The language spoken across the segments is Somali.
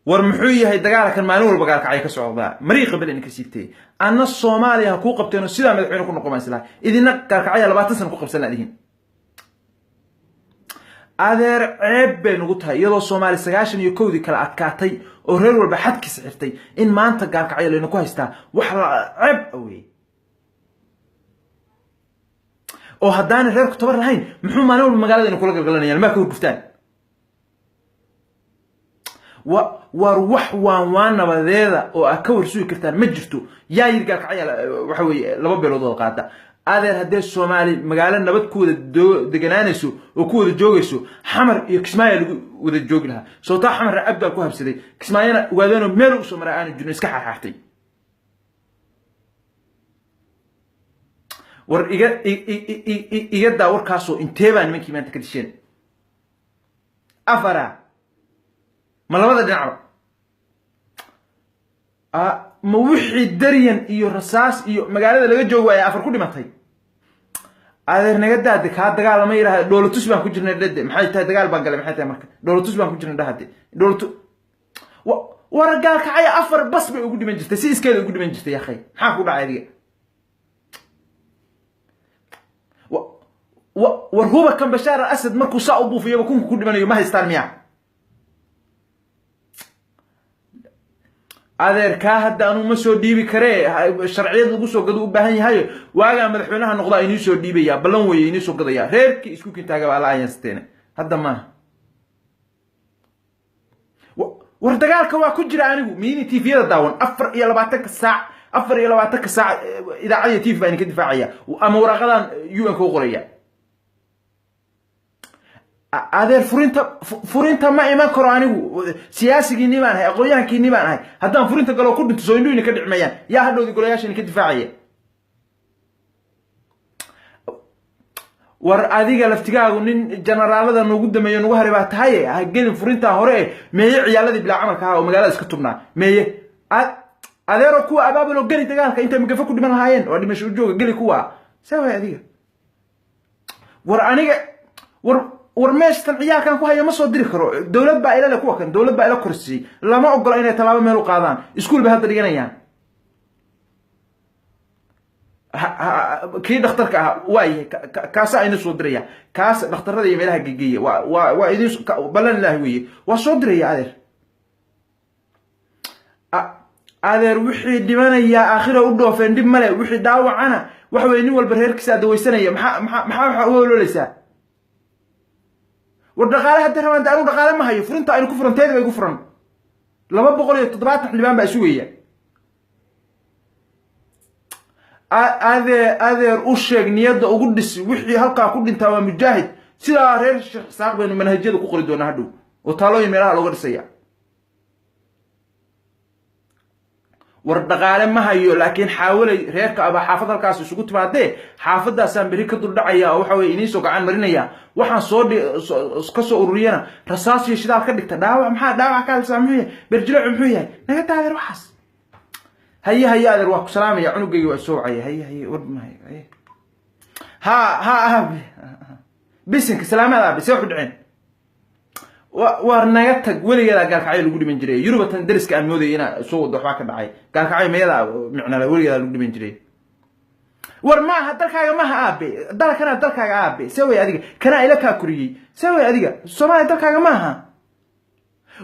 War muxuu yahay dagaalkan maalin walba Gaalkacyo ka socdaa? Mariiqa bel idinka siibtay. Anna Soomaaliya ha kuu qabteenoo sidaa madaxweyne ku noqon baan islaha, idina Gaalkacya 20 sano ku qabsan laadihin. Adeer, ceeb bay nagu tahay iyadoo Soomaali 91-dii kala adkaatay oo reer walba xadkiisa xirtay in maanta Gaalkacyo layna ku haystaa. Wax la ceeb wey oo haddaanay reerku tabar lahayn, muxuu maalin walba magaalada ina kula galgalanayaan? Maa ka horguftaan? War wax waan waan nabadeeda oo aad ka warsugi kartaan ma jirto. Yaa yiri Gaalkacya waxa weeye laba beelood wada qaata? Adeer, haddee Soomaali magaalo nabad ku wada deganaanayso oo ku wada joogayso, Xamar iyo Kismaayo lagu wada joogi lahaa. Sootaa Xamarna Abdaal ku habsaday, Kismaayona ogaadeenoo meel usoo maraa aanu jirin, iska xarxaartay. War iga iga daa warkaasoo, intee baa nimankii maanta ka disheen? Afara ma labada dhinacba ma wixii daryan iyo rasaas iyo magaalada laga joogi waaya afar ku dhimatay? Adeer, naga daade kaa dagaal lama yidhahda. Dhoolatus baan ku jirnay dhade. Maxay tahay dagaal baan galay? Maxay tahay marka dhoolatus baan ku jirnay dhahade? Dhoolatu war Gaalkacaya afar bas bay ugu dhiman jirtay, si iskeeda ugu dhiman jirtay. Yakhay, maxaa ku dhacay adiga? War hubakan Bashaar al Asad markuu saa u buufiyaba kunka ku dhimanayo ma haystaan miya? Adeer, kaa hadda anuu ma soo dhiibi karee, sharciyad lagu soo gado u baahan yahay. Waagaa madaxweynaha noqdaa inii soo dhiibaya, ballan weeye, inii soo gadaya. Reerkii isku kintaagaba alla ayansateene hadda maaha. War dagaalka waa ku jira anigu miini tviyada daawan 24-ka saac, 24-ka saac idaacadiya TV baa idinka difaacaya ama waraaqadan UN ka u qoraya. Adeer, furinta ma iman karo anigu. Siyaasigiinii baan ahay, aqoonyahankiinii baan ahay. Haddaan furinta galo ku dhinto, soo indhuhina ka dhicmayaan? Yaa hadhowdi golayaasha idinka difaacaya? War adiga laftigaagu nin generaalada noogu dameeyo nagu haray baa tahaye, ha gelin furintaa hore. E meeye ciyaaladii bilaa camalka ahaa oo magaalada iska tubnaa meeye? Adeero, kuwa abaabuloo geli dagaalka intay magafa ku dhiman lahaayeen waa dhimasho ujooga geli kuwa. See waay adiga? War aniga war meeshtan ciyaalkan ku haya ma soo diri karo. Dowlad baa ila le kuwa kan, dowlad baa ila korsiyey. Lama ogola inay tallaabo meel u qaadaan. Iskuul bay hadda dhiganayaan. Kii dhakhtarka ahaa waa yahay, kaasaa idin soo diraya. Kaas dhakhtarada iyo meelaha gegeeya waa idin ballan ilaahi weeye, waa soo diraya adeer. Adeer, wixii dhimanayaa aakhira u dhoofeen, dhib male. Wixii dhaawacana waxa weye nin walba reerkiisa dawaysanaya. Maxaa waxaa uga ololeysaa? War dhaqaale hadday rabaan de anigu dhaqaale ma hayo. Furinta aynu ku furan teeda bay igu furan. 270 xildhibaan baa isugaya. Adeer, u sheeg, niyadda ugu dhis, wixii halkaa ku dhintaa waa mujaahid. Sidaa reer Sheekh Isaaq baynu manhajyada ku qori doonaa hadhow oo taalooyin meelaha looga dhisaya. War dhaqaale ma hayo, laakiin xaawalay reerka abaa xaafad halkaas isugu timaadee, xaafadaasaan berri ka duldhacaya oo waxa weye iniin soo gacan marinaya. Waxaan soo ka soo ururiyana rasaas iyo shidaal ka dhigta. Dhaawac maxaa dhaawac ka hadlaysaa? Muxuu yahay berjilecu? Muxuu yahay? Naga daa adeer waxaas. Haye haye adeer, waa ku salaamaya. Cunugayga waa soo wacaya. Haye haye, war mahayo. Haye, ha ha aabe, bisinka salaamada aabe. See waxu dhaceen? Waar naga tag. Weligeedaa Gaalkacyo lagu dhiman jiray. Yurubatan dariska aan moodayay inaa soo wado waxbaa ka dhacay Gaalkacyo meyadaa micnale weligeedaa lagu dhiman jiray. War maaha dalkaaga, maaha aabe, dalkana dalkaaga aabe. See way adiga kanaa ila kaa koriyey? See way adiga? Soomaaliya dalkaaga maaha.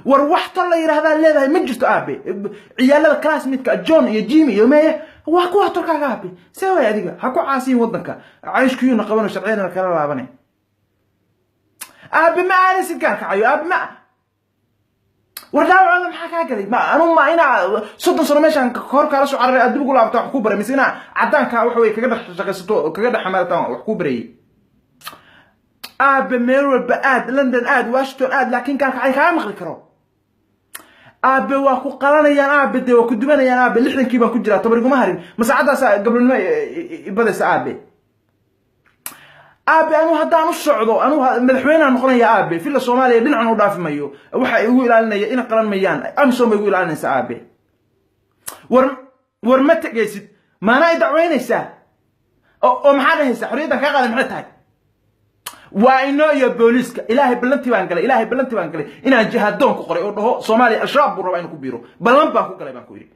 War wax tol la yidhahdaa leedahay ma jirto aabe. Ciyaalada classmateska John iyo Jimmy iyo meeye waa kuwa tolkaaga aabe. See way adiga? Ha ku caasiyin waddanka cayshkuyuuna qabano, sharciyadana kala laabane. Aabe, ma aadaysid Gaalkacayo aabe ma. War dhaawacooda maxaa kaa galay? Ma anu ma inaa 30 sano meeshaan hor kaala soo cararay aad dib ugu laabta wax kuu baray, mise inaa caddaanka waxa weye kaga dhex shaqaysato, kaga dhex xamaalataan wax kuu barayay? Aabe, meel walba aad, London aad, Washington aad, laakiin Gaalkacay kaa maqli karo aabe. Waa ku qalanayaan aabe, dee waa ku dubanayaan aabe. 60-kii baan ku jiraa, tabariguma harin. Masaacaddaasa gabdhanimo ibadaysa aabe. Aabe, anu haddaan u socdo anu madaxweyneha noqonaya aabe. Villa Soomaaliya dhinacan u dhaafi mayo. Waxa igu ilaalinaya ina qalan mayaan, AMISOM bay igu ilaalinaysa aabe. War ma tegaysid, maanaa i dacweynaysaa oo maxaa dhahaysaa? Xorriyaddan kaa qaaday maxay tahay? Waa inoo iyo booliiska. Ilaahay ballantii baan galay, Ilaahay ballantii baan galay inaan jihadoon ku qoray oo dhaho Soomaaliya Al-Shabaab buu rabaa inuu ku biiro. Ballan baan ku galay, baan ku yidhi,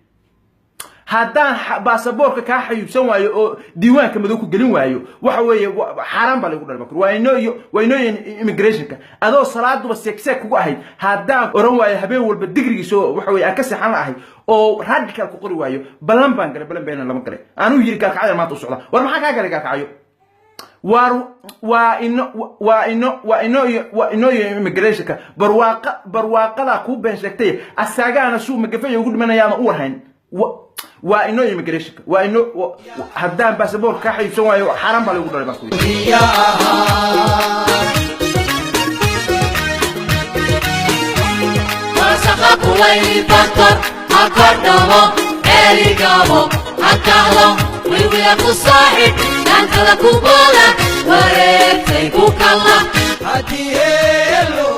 haddaan baasaboorka kaa xayuubsan waayo oo diiwaanka madow ku gelin waayo, waxa weeye xaaraan baa laygu dhalay, baan ku yidhi. Waa inoo iyo immigrationka. Adoo salaaduba seegseeg kugu ahayd, haddaan oran waayo habeen walba digrigiisa oo waxa weeye aan ka seexan la ahay oo radical ku qori waayo, ballan baan galay, ballan bayna lama galay. Anuu yidhi Gaalkacyo maanta u socda. War maxaa kaa galay Gaalkacyo? Waar waa ino iyo immigrationka. Barwaaqadaa kuu been sheegtay, asagaana suu magafaya ugu dhimanayaana u warhayn. Waa ino immigrationka, waa ino haddaan baasaboorka kaa xayuubsan waayo, xaaraan baa laygu dhalay, baan ku yidhi. Ya ahaa. Wasaqa kulayfator ha kordhamo, ceerigabo ha kacdo, wiwila ku saaxib, dhaantada ku booda, wareegtay ku kalla. Haddii heelo.